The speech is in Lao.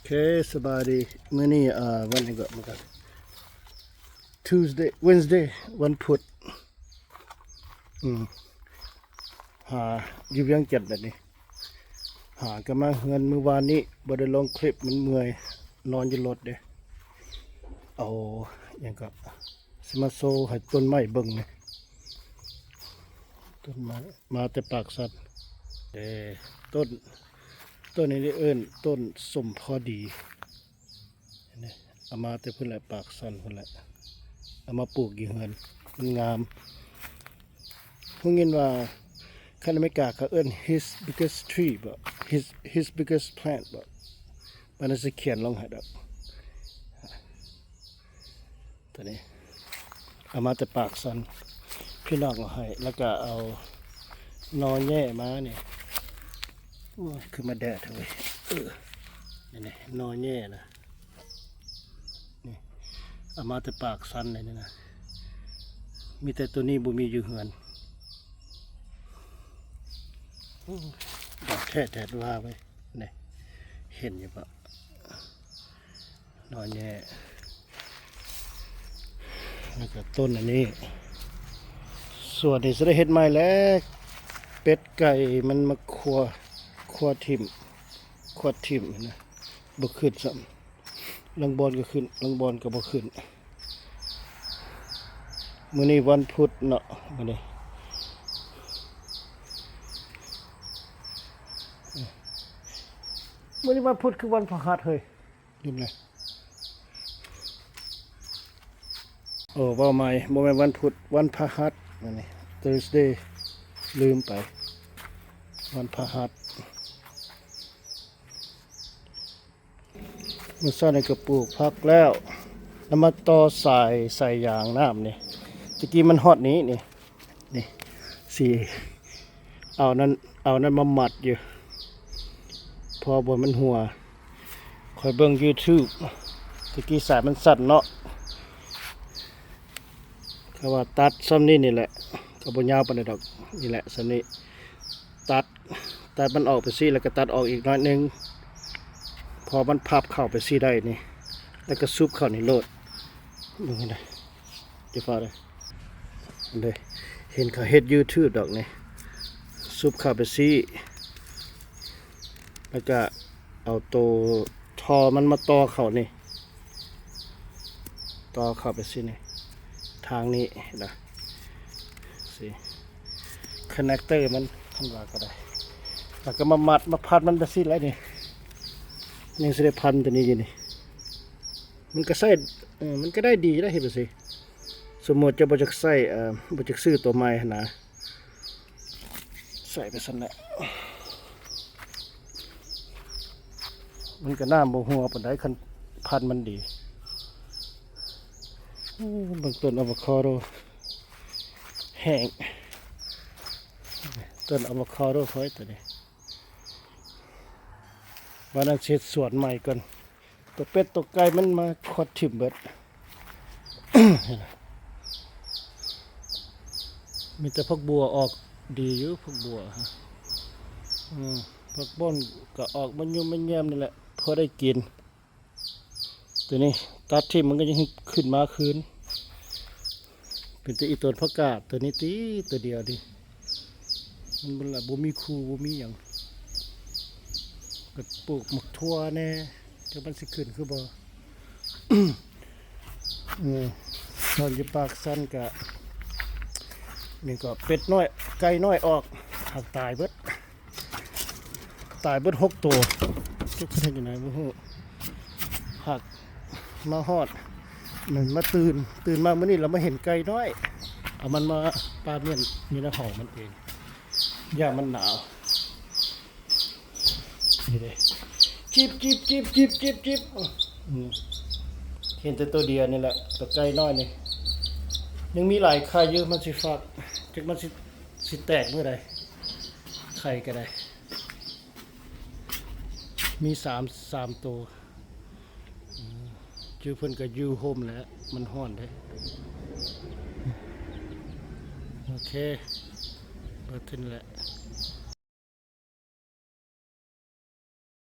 ເຄ ສະບາຍດີ. ມື້ນີ້ ເອີ ວັນຫຍັງເກາະ ມື້ກັນ Tuesday Wednesday ວັນພຸດ. ອືມ ຫາຢູ່ວຽງຈັນແບບນີ້ ຫາກໍມາເຮືອນມື້ວານນີ້ ບໍ່ໄດ້ລົງຄລິບ ມັນເມື່ອຍ ນອນຢູ່ລົດເດ້. ເອົາຫຍັງເກາະ ຊິມາໂຊໃຫ້ຕົ້ນໄມ້ເບິ່ງນີ້ ຕົ້ນໄມ້ ມາແຕ່ປາກຊັນເດ້. ຕົ້ນ ຕົ້ນນີ້ເອີ້ນຕົ້ນສົ້ມພໍດີ ເຫັນເດ້ ເອົາມາແຕ່ພຸ້ນແຫຼະ ປາກຊັນພຸ້ນແຫຼະ ເອົາມາປູກຢູ່ເຮືອນ ມັນງາມ. ຮູ້ຍິນວ່າຄັນອາເມລິກາເຂົາເອີ້ນ his biggest tree ບໍ his his biggest plant ບໍ ມັນຊິຂຽນລົງໃຫ້ດອກ. ຕົວນີ້ເອົາມາແຕ່ປາກຊັນ ພີ່ນ້ອງເອົາໃຫ້ ແລ້ວກະເອົາໜໍ່ແຍມານີ້. ໂອ້ຍ ຄືມາແດດເວີຍ ເອີ ນີ້ໆ ໜໍ່ແຍນະ ນີ້ ເອົາມາແຕ່ປາກຊັນເລີຍນີ້ນະ ມີແຕ່ຕົວນີ້ບໍ່ມີຢູ່ເຮືອນ. ໂອ້ຍ ດອກແທ້ແດດວ່າເວີຍ ນີ້ ເຫັນຢູ່ບໍ່? ໜໍ່ແຍ ແລ້ວກໍຕົ້ນອັນນີ້ ສວນນີ້ຊິໄດ້ເຮັດໃໝ່ແລ້ວ. ເປັດໄກ່ມັນມາຄົວ ຄົວຖິ້ມ ຄົວຖິ້ມນະ ບໍ່ຂຶ້ນຊ້ຳ ລາງບ່ອນກໍຂຶ້ນ ລາງບ່ອນກໍບໍ່ຂຶ້ນ. ມື້ນີ້ວັນພຸດເນາະ ມື້ນີ້ ມື້ນີ້ວັນພຸດ ຄືວັນພະຫັດເຮີ້ຍ ລືມແລ້ວ. ໂອ້ ເວົ້າໃໝ່ ບໍ່ແມ່ນວັນພຸດ ວັນພະຫັດ ມື້ນີ້ Thursday ລືມໄປ ວັນພະຫັດ. ມື້ເຊົ້ານີ້ກໍປູກຜັກແລ້ວ ແລ້ວມາຕໍ່ສາຍ ສາຍຢາງນ້ຳນີ້ ຕະກີ້ມັນຮອດນີ້ ນີ້ ນີ້ ຊິເອົານັ້ນ ເອົານັ້ນມາມັດຢູ່ ເພາະວ່າມັນຮົ່ວ. ຂ້ອຍເບິ່ງ YouTube ຕະກີ້ສາຍມັນສັ້ນເນາະ ເຂົາວ່າຕັດຊ່ຳນີ້ນີ້ແຫຼະ ກໍບໍ່ຍາວປານໃດດອກ ນີ້ແຫຼະ ຊ່ຳນີ້ ຕັດ ຕັດມັນອອກໄປຊີ້ ແລ້ວກໍຕັດອອກອີກໜ້ອຍໜຶ່ງ ເພາະມັນພັບເຂົ້າໄປຊີ້ໄດ້ນີ້ ແລ້ວກໍຊຸບເຂົ້ານີ້ໂລດ. ເບິ່ງຫັ້ນນະ ຈະຟ້າວເດີ ເຫັນເຂົາເຮັດ YouTube ດອກນີ້ ຊຸບເຂົ້າໄປຊີ້ ແລ້ວກະເອົາໂຕທໍ່ມັນມາຕໍ່ເຂົ້ານີ້ ຕໍ່ເຂົ້າໄປຊີ້ນີ້ ທາງນີ້ເຫັນບໍ່ ຊິ connector ມັນ ຄັນວ່າກໍໄດ້ ແລ້ວກໍມາມັດ ມາພັນມັນໄປຊີ້ແຫຼະນີ້ ຍັງຊິໄດ້ພັນຕົວນີ້ຢູ່ນີ້. ມັນກໍໃຊ້ ເອີ ມັນກໍໄດ້ດີໄດ໋ ເຮັດແບບຊີ້. ສົມມຸດເຈົ້າບໍ່ຈັກໃຊ້ ເອີ ບໍ່ຈັກຊື້ຕົວໃໝ່ຫັ້ນນະ ໃຊ້ໄປຊັ້ນແຫຼະ ມັນກໍນ້ຳບໍ່ຮົ່ວປານໃດ ຄັນພັນມັນດີ. ເບິ່ງຕົ້ນອາໂວຄາໂດແຫ້ງ ຕົ້ນອາໂວຄາໂດຂ້ອຍຕົວນີ້ ວ່ານັ້ນຊິເຮັດສວນໃໝ່ກ່ອນ. ຕົວເປັດຕົວໄກ່ມັນມາຄວັດຖິ້ມເບິດ. ມີແຕ່ຜັກບົ່ວອອກດີຢູ່ ຜັກບົ່ວ ອືມ ຜັກບ່ອນກໍອອກມາຫຍຸ້ມມາແຍມນີ້ແຫຼະ ພໍໄດ້ກິນ. ຕົວນີ້ຕັດຖິ້ມ ມັນກໍຍັງຂຶ້ນມາຄືນ. ເປັນແຕ່ອີຕົນຜັກກາດຕົວນີ້ຕິ ຕົວດຽວນີ້ ມັນບໍ່ລະ ບໍ່ມີຄູ່ ບໍ່ມີຫຍັງ. ກໍປູກໝາກຖົ່ວແດ່ ຈັກມັນຊິຂຶ້ນຄືບໍ່. ເອີ ຕອນຢູ່ປາກຊັນກະ ນີ້ກໍເປັດນ້ອຍ ໄກ່ນ້ອຍອອກ ຫາກຕາຍເບິດ. ຕາຍເບິດຫົກໂຕ ຈັກເຮັດຈັ່ງໃດບໍ່ຮູ້. ຫາກມາຮອດ ມັນມາຕື່ນ ຕື່ນມາມື້ນີ້ລະມາເຫັນໄກ່ນ້ອຍ ເອົາມັນມາປາມ້ຽນຢູ່ໃນຫ້ອງມັນເອງ ຢ້ານມັນໜາວ. ນີ້ເດ້ ຈິບ ຈິບ ຈິບ ອືມ ເຫັນແຕ່ໂຕດຽວນີ້ແຫຼະ ໂຕໄກ່ນ້ອຍນີ້ ຍັງມີຫຼາຍໄຂ່ຢູ່ ມັນຊິຟັກ ຈັກມັນຊິ ຊິແຕກມື້ໃດ ໄຂ່ກໍໄດ້. ມີສາມ ສາມໂຕ. ອືມ ຈື່ເພິ່ນກໍຢູ່ຮົ່ມແຫຼະ ມັນຮ້ອນເດ້. ໂອເຄ ເບິດເທົ່ານີ້ແຫຼະ.